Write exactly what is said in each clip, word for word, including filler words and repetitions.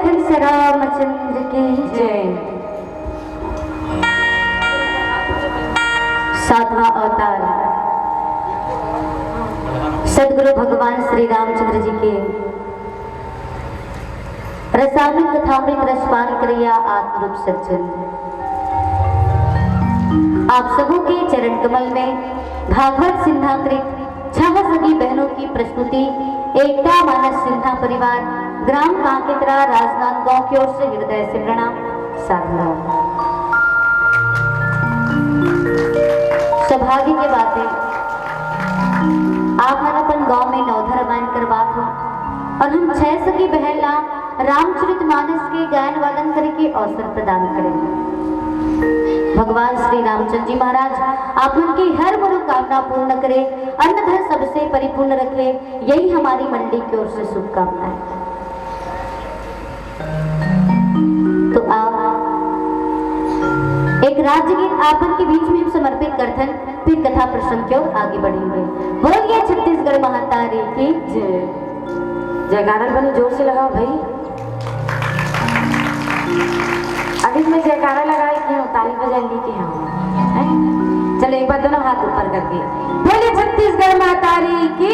श्री रामचंद्र की जय। सातवां अवतार सदगुरु भगवान श्री रामचंद्र जी के रसामृत कथामृत रसपान करैया आत्मरूप सज्जन, आप सबों के चरण कमल में भागवत सिन्हाकृत छह सगी बहनों की प्रस्तुति। एकता मानस सिन्हा परिवार, ग्राम कांकेतरा, राजनांदगांव की ओर से हृदय से प्रणाम। साधना। सौभाग्य के बात हे, आप मन अपन गांव में नवधा रमायन करवात हो और हम छह सखी बहन ला रामचरित मानस के गायन वादन करे के अवसर प्रदान करें। भगवान श्री रामचंद्र जी महाराज आप मन की हर मनोकामना पूर्ण करे, अन्न धन सबसे परिपूर्ण रखे, यही हमारी मंडली की ओर से शुभकामनाएं। तो आओ, एक राज्य गीत आप मन के बीच में हम समर्पित करथन, फिर कथा प्रसंग की ओर आगे बढ़ेंगे। बोलिए छत्तीसगढ़ महातारी की जय। जयकारा बने जोर से लगाओ भाई। अभी मैं जयकारा लगाए के हूँ, ताली बजा ली के हूँ, हैं? चलो एक बार दोनों हाथ ऊपर करके बोलिए छत्तीसगढ़ महातारी की।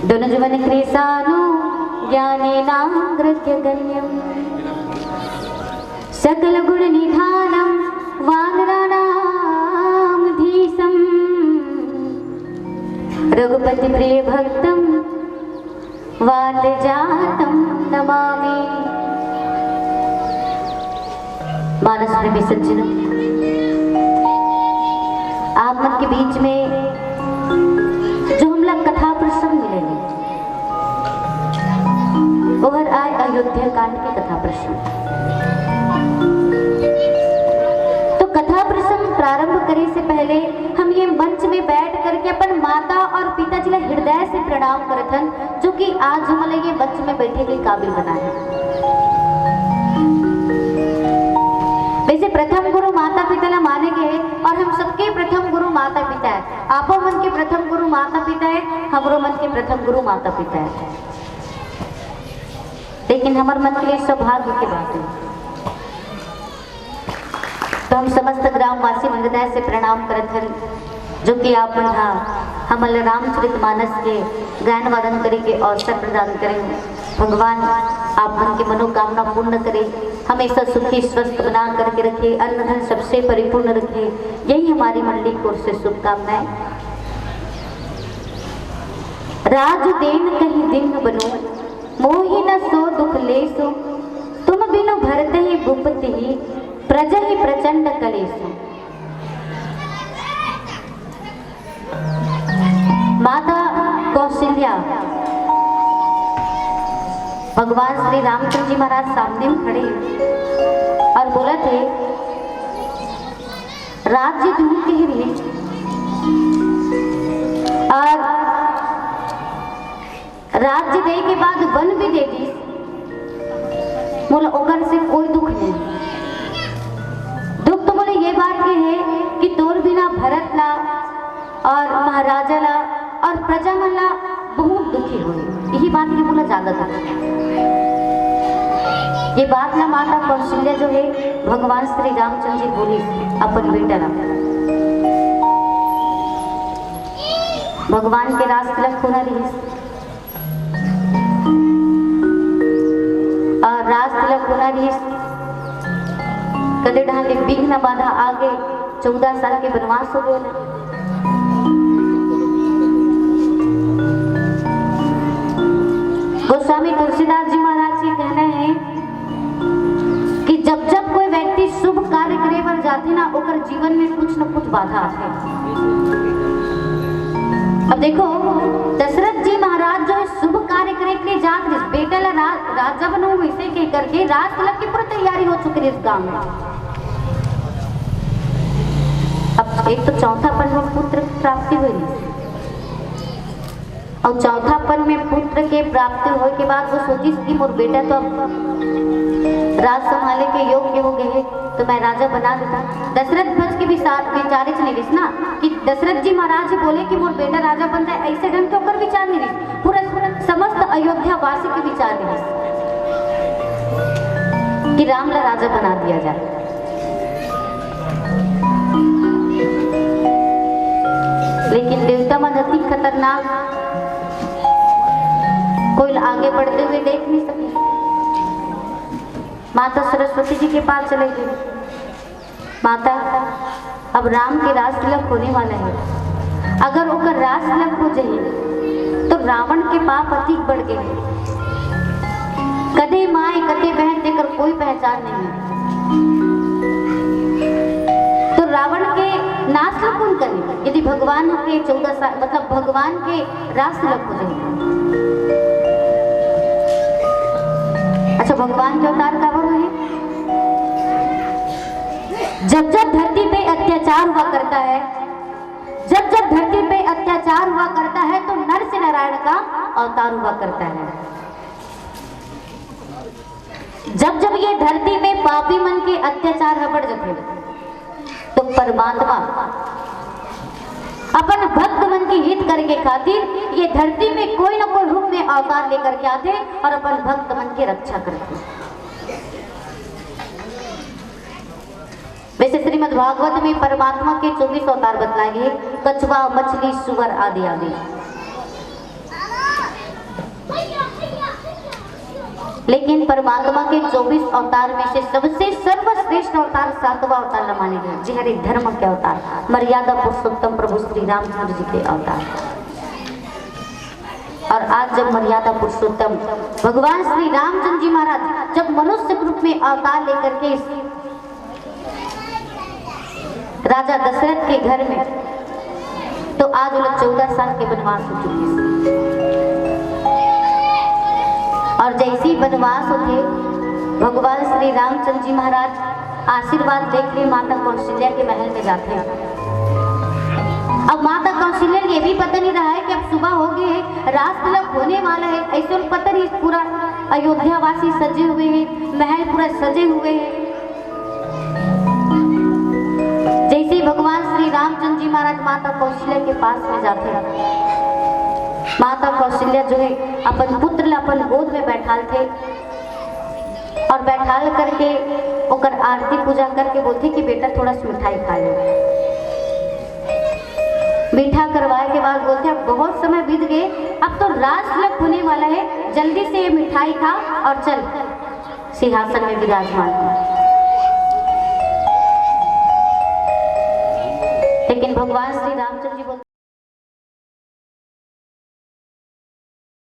दोनों जीवन क्रीसानु ज्ञानेनाग्रज्ञगण्यम्। सकल गुण निधानम् वानराणामधीशम्। रघुपति प्रिय भक्तम् वातजातम् नमामि। मानस प्रेमी सज्जनों, आप मन के बीच में जो हमला कथा प्रसंग मिले हे, ओहर आय अयोध्या कांड के कथा प्रसंग। तो कथा प्रसंग प्रारंभ करे से पहले हम ये मंच में बैठ करके अपन माता और पिताजी ला हृदय से प्रणाम करत हन, जो कि आज हमला ये मंच में बैठे के काबिल बनाए हे। वैसे प्रथम गुरु माता पिता ला माने गे हे और हम सबके प्रथम गुरु माता पिता हे। आपो मन के प्रथम गुरु माता पिता हे, हमरो मन के प्रथम गुरु माता पिता हे। लेकिन हमर मन के लिए सौभाग्य के बात हे। तो हम समस्त ग्रामवासी मन हृदय से प्रणाम करत हन, जो कि आप मन हा हमन ल रामचरित मानस के गायन वादन करे के अवसर प्रदान करे। भगवान आप मन के मनोकामना पूर्ण करे, हमेशा सुखी स्वस्थ बना करके रखे, अन्न धन सबसे परिपूर्ण रखे, यही हमारी मंडली की ओर से शुभकामनाएं। राजु दीन कहि दीन्ह बनु, मोहि न सो दुख लेसु, तुम बिनु भरतहि भूपतिहि, प्रजहि प्रचंड कलेसु। माता कौशल्या, भगवान श्री रामचंद्र जी महाराज सामने में खड़े हे और बोलत हे, राज्य दूर कह रही और राज्य दे के बाद वन भी दे दी, मोला ओकर से कोई दुख नहीं। दुख तो मोला ये बात के हे कि तोर बिना भरत ला और महाराजा ला और प्रजा मन ला बहुत दुखी होई, यही बात के मोला ज्यादा दुख हे। ये बात ला माता कौशल्या जो हे, भगवान श्री रामचंद्र जी बोलिस अपन बेटा ला। भगवान के रास तिलक होना रहिस और रास तिलक होना रहिस, कदे डहन ले विघ्न बाधा आगे, चौदह साल के वनवास हो गया। गोस्वामी तुलसीदास जी महाराज के कहना हे कि जब जब कोई व्यक्ति शुभ कार्य करे बर जाथे ना, ओकर जीवन में कुछ न कुछ बाधा आथे। अब देखो, दशरथ जी महाराज जो हे शुभ कार्य करे के लिए जात रहिस, बेटा ला रा-, राजा बनाहूं वैसे कह करके राज तिलक की पूरी तैयारी हो चुकी रहिस गांव में। अब एक तो चौथापन में पुत्र प्राप्ति हुई, और चौथापन में पुत्र के प्राप्ति होए के बाद वो सोचिस कि मोर बेटा तो अब राज संभाले के योग्य हो गए हे, तो मैं राजा बना देता। दशरथ भज के विचार, विचारिच नहीं रहिस ना कि दशरथ जी महाराज बोले कि मोर बेटा राजा बन जाए, ऐसे ढंग के ओकर विचार नहीं रहिस। पूरा, पूरा समस्त अयोध्या वासी के विचार रहिस कि राम ला राजा बना दिया जाए। लेकिन देवता मन अति खतरनाक, कोई आगे बढ़ते हुए देख नहीं सके। माता सरस्वती जी के पास चले गए, माता, अब राम के रास तिलक होने वाला हे, अगर ओकर रास तिलक हो जाही तो रावण के पाप अधिक बढ़ गए हे। कते माय, कते बहन, जेकर कोई पहचान नहीं हे। तो रावण के नास ला कोन करे, यदि भगवान के चौदह साल, मतलब भगवान के रास तिलक हो जाही। अच्छा, भगवान के अवतार काबर होही? जब जब धरती पे अत्याचार हुआ करता है, जब जब धरती पे अत्याचार हुआ करता है, तो नर से नारायण का अवतार हुआ करता है। जब जब ये धरती में पापी मन के अत्याचार ह बढ़ जाथे, तो परमात्मा अपन भक्त मन के हित करे के खातिर ये धरती में कोई ना कोई रूप में अवतार लेकर के आथे और अपन भक्त मन के रक्षा करथे। वैसे श्रीमद् भागवत में परमात्मा के चौबीस अवतार बतलाए गए, कछुआ, मछली, सुअर आदि आदि। लेकिन परमात्मा के चौबीस अवतार में से सबसे सर्वश्रेष्ठ अवतार सातवां अवतार ल माने गे, जे हरे धर्म के अवतार, मर्यादा पुरुषोत्तम प्रभु श्री रामचंद्र जी के अवतार। और आज जब मर्यादा पुरुषोत्तम भगवान श्री रामचंद्र जी महाराज जब मनुष्य रूप में अवतार लेकर के इस राजा दशरथ के घर में, तो आज वो लोग चौदह साल के वनवास हो चुके हैं। और जैसे ही वनवास होते, भगवान श्री रामचंद्र जी महाराज आशीर्वाद लेके माता कौशल्या के महल में जाते हैं। अब माता कौशल्या ने ये भी पता नहीं रहा है कि अब सुबह हो गई है, रास तिलक होने वाला है, ऐसे उनको पता नहीं। पूरा अयोध्या वासी सजे हुए हैं, महल पूरा सजे हुए हैं। जैसे ही भगवान श्री रामचंद्र जी महाराज माता कौशल्या के पास में जाते हैं, माता कौशल्या जो है अपन पुत्र ला अपन गोद में बैठालथे और बैठाल करके ओकर आरती पूजा करके बोलथे कि बेटा थोड़ा सा मिठाई खा ले। मीठा करवाए के बाद बोलथे अब बहुत समय बीत गए, अब तो रास तिलक होने वाला है, जल्दी से ये मिठाई खा और चल सिंहासन में विराजमान हो। लेकिन भगवान श्री रामचंद्र जी बोलते